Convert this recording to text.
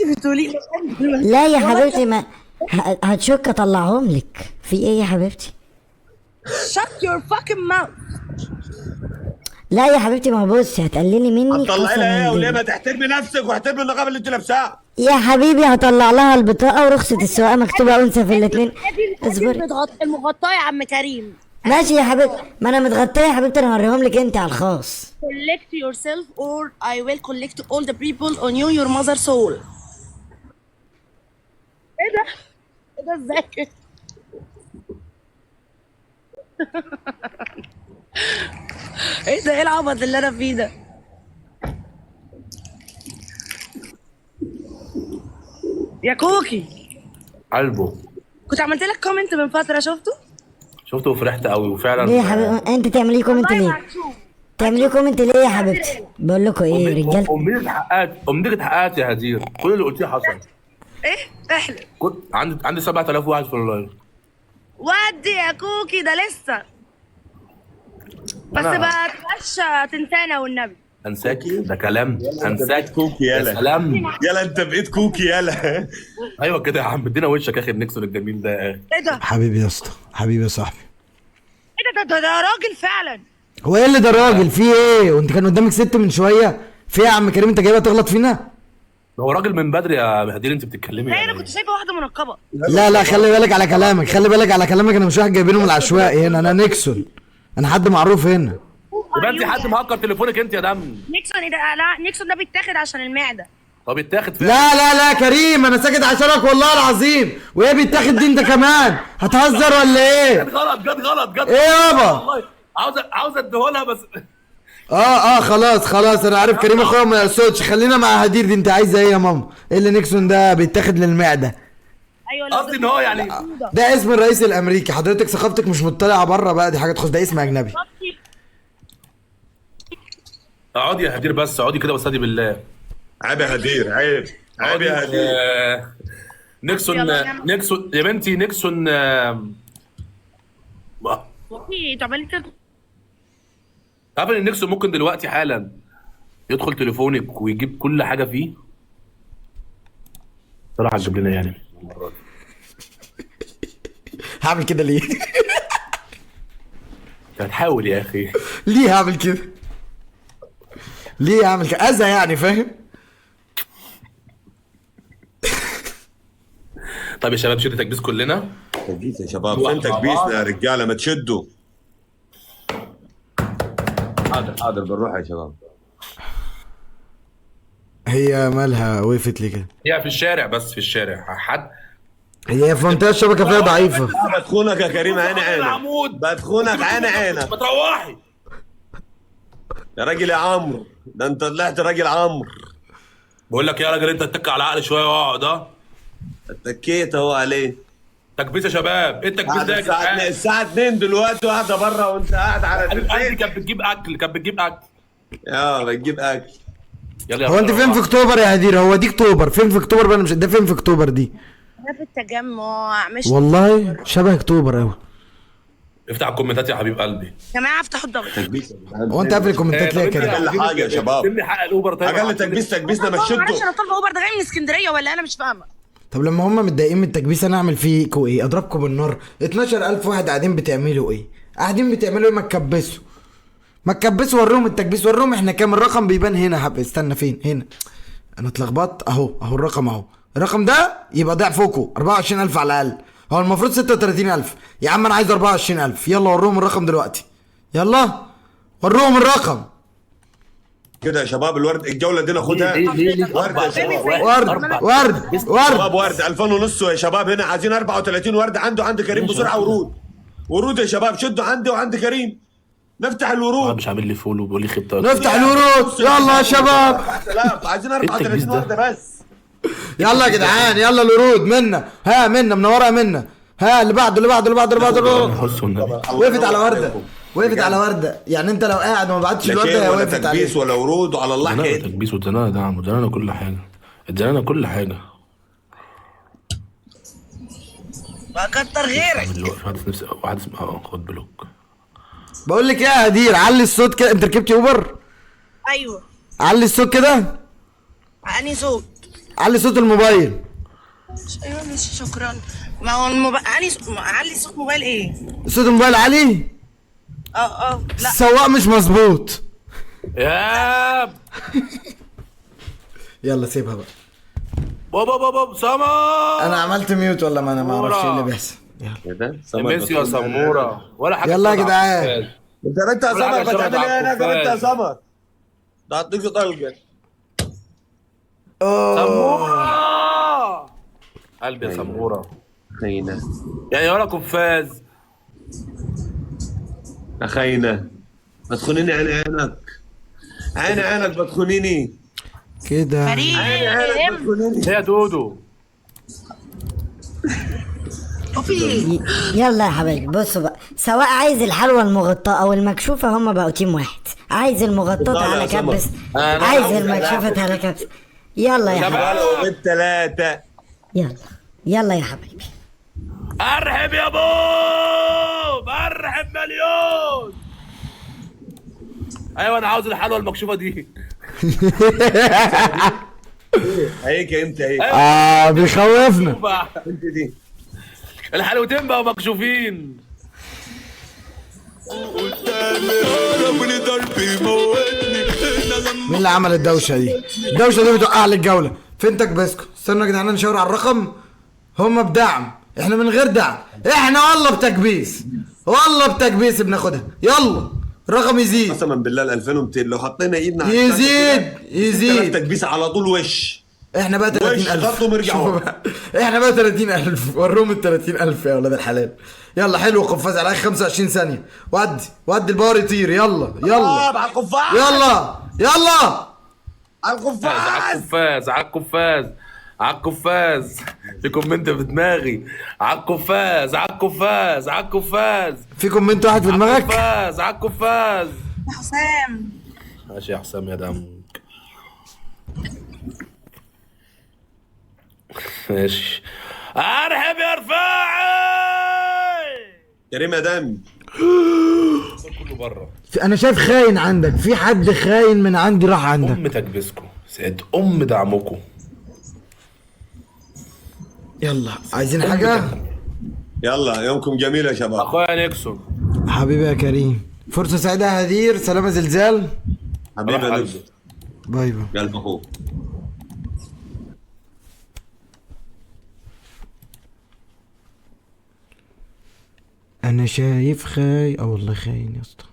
انت بتقوليه. لا يا حبيبتي، ما هتشك اطلعهم لك. في ايه يا حبيبتي؟ shut your fucking mouth. لا يا حبيبتي، ما هو بصي هتقللي مني هتطلعي لها ايه قسما يا وليه؟ بالله. ما تحترمي نفسك واحترمي النقاب اللي انت لابساه. يا حبيبي هطلع لها البطاقة ورخصة السواقة مكتوبة أنثى في الاتنين. ادي اصبري. المغطاه يا عم كريم. ماشي يا حبيبتي، ما انا متغطية يا حبيبتي، انا هوريهم لك انت على الخاص. collect yourself or I will collect all the people on you your mother soul. ايه ده؟ ايه ده ازاي كده؟ ايه ده؟ ايه العبط اللي انا فيه ده؟ يا كوكي قلبه. كنت عملت لك comment من فترة، شفته؟ شفته وفرحت قوي وفعلا. ليه يا حبيبي انت تعملي comment والله ليه؟ مكشوف. تعملي comment ليه يا حبيبتي؟ بقول لكم ايه رجال. امنيتك اتحققت، امنيتك اتحققت يا هدير، كل اللي قلتيه حصل. ايه احلف. كنت عندي 7000 واحد في ال live. ودي يا كوكي ده لسه بس بقى تبقاش تنسانا والنبي. انساكي ده كلام، انساك كوكي يا يلا. سلام. يلا انت بقيت كوكي يلا. ايوه كده يا عم، ادينا وشك يا اخي نيكسون الجميل ده يا اخي. ايه ده؟ حبيبي يا اسطى، حبيبي يا صاحبي. ايه ده؟ ده راجل فعلا. هو ايه اللي ده راجل؟ في ايه؟ وانت كان قدامك ست من شوية. في ايه يا عم كريم؟ انت جايبها تغلط فينا؟ ده هو راجل من بدري يا هدير، انت بتتكلمي لا يعني انا إيه؟ كنت شايفه واحدة منقبة. لا لا، خلي بالك على كلامك، خلي بالك على كلامك. انا مش واحد جايبينه من العشوائي هنا، انا نيكسون، انا حد معروف هنا. يبقى انت حد مهكر تليفونك انت يا دم. نيكسون ايه ده؟ لا نيكسون ده بيتاخد عشان المعدة. طب يتاخد فين؟ لا لا لا كريم، انا ساكت عشانك والله العظيم. وايه بيتاخد دي انت كمان؟ هتهزر ولا ايه؟ جت غلط، جت غلط، جت. ايه يابا؟ والله عاوز اديهولها بس. اه خلاص خلاص، انا عارف كريم اخويا ما يقصدش. خلينا مع هدير دي. انت عايزه ايه يا ماما؟ ايه اللي نيكسون ده بيتاخد للمعدة؟ ايوه لا، قصدي ان هو يعني ده اسم الرئيس الامريكي. حضرتك ثقافتك مش مطلعه بره بقى، دي حاجة تخص، ده اسم اجنبي. اقعدي يا هدير بس، اقعدي كده بس، بالله. عيب يا هدير، عيب عيب يا هدير. نيكسون، يلا يا جماعة. نيكسون يا بنتي، نيكسون. كوكي تعملي عارف ان نيكسون ممكن دلوقتي حالا يدخل تليفونك ويجيب كل حاجة فيه؟ صراحة هتجيب لنا يعني. هعمل كده ليه؟ انت هتحاول يا اخي. ليه هعمل كده؟ ليه هعمل كده؟ اذى يعني، فاهم؟ طيب يا شباب، شد تكبيس كلنا. تكبيس يا شباب، فين تكبيسنا يا رجاله؟ ما تشدوا. حاضر حاضر، بنروح يا شباب. هي مالها وقفت ليه كده؟ هي في الشارع، بس في الشارع حد. هي في منطقة الشبكة فيها ضعيفة. بتخونك يا كريم عين عينك، العمود. بتخونك عين عينك. ما تروحي يا راجل يا عمرو، ده انت طلعت راجل عمرو. بقول لك يا راجل، انت اتك على عقل شوية واقعد. اه اتكيت اهو عليه. تكبيس يا شباب، ايه التكبيس ده يا الساعة جدعان؟ الساعة 2 دلوقتي وقاعدة بره وانت قاعد على حبيب قلبي البيت. كانت بتجيب اكل، كانت بتجيب اكل. اه بتجيب اكل. يلا يا هو انت راجل فين في روح. اكتوبر يا هدير؟ هو دي اكتوبر فين في اكتوبر بقى؟ انا مش ده فين في اكتوبر دي؟ انا في التجمع مش والله شبه اكتوبر قوي. افتح الكومنتات يا حبيب قلبي. يا جماعة افتحوا ال double. تكبيس. هو انت قافل الكومنتات ليه يا كريم؟ أقل حاجة يا شباب. تمني حق الاوبر طيب. اقل تكبيس تكبيسنا ما معلش تشدوا. انا طالبه اوبر، ده جاي من اسكندرية ولا انا مش فاهمه. طب لما هم متضايقين من التكبيس انا اعمل فيكوا ايه؟ اضربكم بالنار؟ 12000 واحد قاعدين بتعملوا ايه؟ قاعدين بتعملوا ايه؟ ما تكبسوا، ما تكبسوا، وريهم التكبيس، وريهم احنا كام. الرقم بيبان هنا. حب استنى، فين هنا؟ انا اتلخبطت. اهو اهو الرقم، اهو الرقم ده يبقى ضعفكم 24000 على الاقل. هو المفروض 36000 يا عم، انا عايز 24000. يلا وروهم الرقم دلوقتي، يلا وروهم الرقم. كده يا شباب الورد، الجولة دي ناخدها. ليه ورد يا شباب. ورد ورد ورد. شباب ورد 2000 ونص يا شباب. هنا عايزين 34 ورد. عنده عند كريم بسرعة. ورود ورود يا شباب، شدوا عندي وعند كريم. نفتح الورود. مش عامل لي follow، بيقول لي خبطه. نفتح الورود يلا يا شباب. 4000 عايزين 34 ده؟ ورده بس. يلا يا جدعان، يلا الورود منا، ها منا منورة منا. ها اللي بعده اللي بعده اللي بعده اللي بعده اللي بعده. حس والنبي. وقفت على ورده، وقفت على ورده. يعني انت لو قاعد وما بعتش لا الورده شيء هي ولا وقفت تكبيس عليك. ولا ورود، وعلى الله ادانا حكايتك. تكبيس وادانا دعم وادانا كل حاجة، ادانا كل حاجة. كتر غيرك. عامل واحد اسمه نفسي، واحد اسمه خد block. بقول لك ايه يا هدير، علي الصوت كده. انت ركبتي اوبر؟ ايوه. علي الصوت كده. انهي صوت؟ علي صوت الموبايل. ايوه ماشي شكرا. ما هو علي صوت موبايل ايه؟ صوت الموبايل عالي؟ اه لا السواق مش مظبوط. يا يلا سيبها بقى. بابا بابا سمر. انا عملت mute ولا ما انا ما اعرفش ايه اللي بيحصل. يلا ميسي يا سمورة ولا حاجة. يلا يا جدعان. انت يا سمر بتعمل ايه هناك يا بنت يا سمر؟ ده هديك طلقه. سمورة قلبي يا سمورة. خينه يعني ولا قفاز. اخينا بتخونيني عين عينك، عين عينك بتخونيني كده. عين عينك بتخونيني يا دودو. يلا يا حبايبي بصوا بقى، سواء عايز الحلوى المغطاة او المكشوفة هما بقوا team واحد. عايز المغطاة تعالى كبس، عايز المكشوفة تعالى كبس. يلا يا حبايبي بالثلاثة. يلا يلا يا حبايبي. ارحب يا بوب، ارحب مليون. ايوه انا عاوز الحلوى المكشوفة دي. هيك انت هيك. بيخوفنا انت دي. الحلوتين بقوا مكشوفين. مين اللي عمل الدوشة دي؟ الدوشة دي بتوقع لي الجولة. فين تكبسكو؟ استنوا يا جدعان نشاور على الرقم. هما بدعم، احنا من غير دعم، احنا والله بتكبيس، والله بتكبيس بناخدها. يلا الرقم يزيد. قسما بالله ال 2200 لو حطينا ايدنا على يزيد يزيد تكبيس على طول وش. احنا بقى 30000 احنا بقى 30000. وروهم ال 30000 يا ولاد الحلال. يلا حلو قفاز على اخر 25 ثانية. ودي ودي ال power يطير. يلا يلا على القفاز. يلا يلا على القفاز على القفاز على القفاز على القفاز. في comment في دماغي. على القفاز على القفاز على القفاز. في comment واحد في دماغك. على القفاز على القفاز. يا حسام ماشي يا حسام يا دم. ماشي. ارحب يا رفاعي. كريم يا دم. كله بره. انا شايف خاين عندك، في حد خاين من عندي راح عندك. ام تكبسكو سيد ام دعمكم. يلا عايزين حاجة؟ يلا يومكم جميل يا شباب. اخويا نيكسون حبيبي يا كريم، فرصة سعيدة يا هدير. سلامه زلزال حبيبي يا نيكسون. bye bye. قلب اخوك. انا شايف خاين. والله خاين يا اسطى.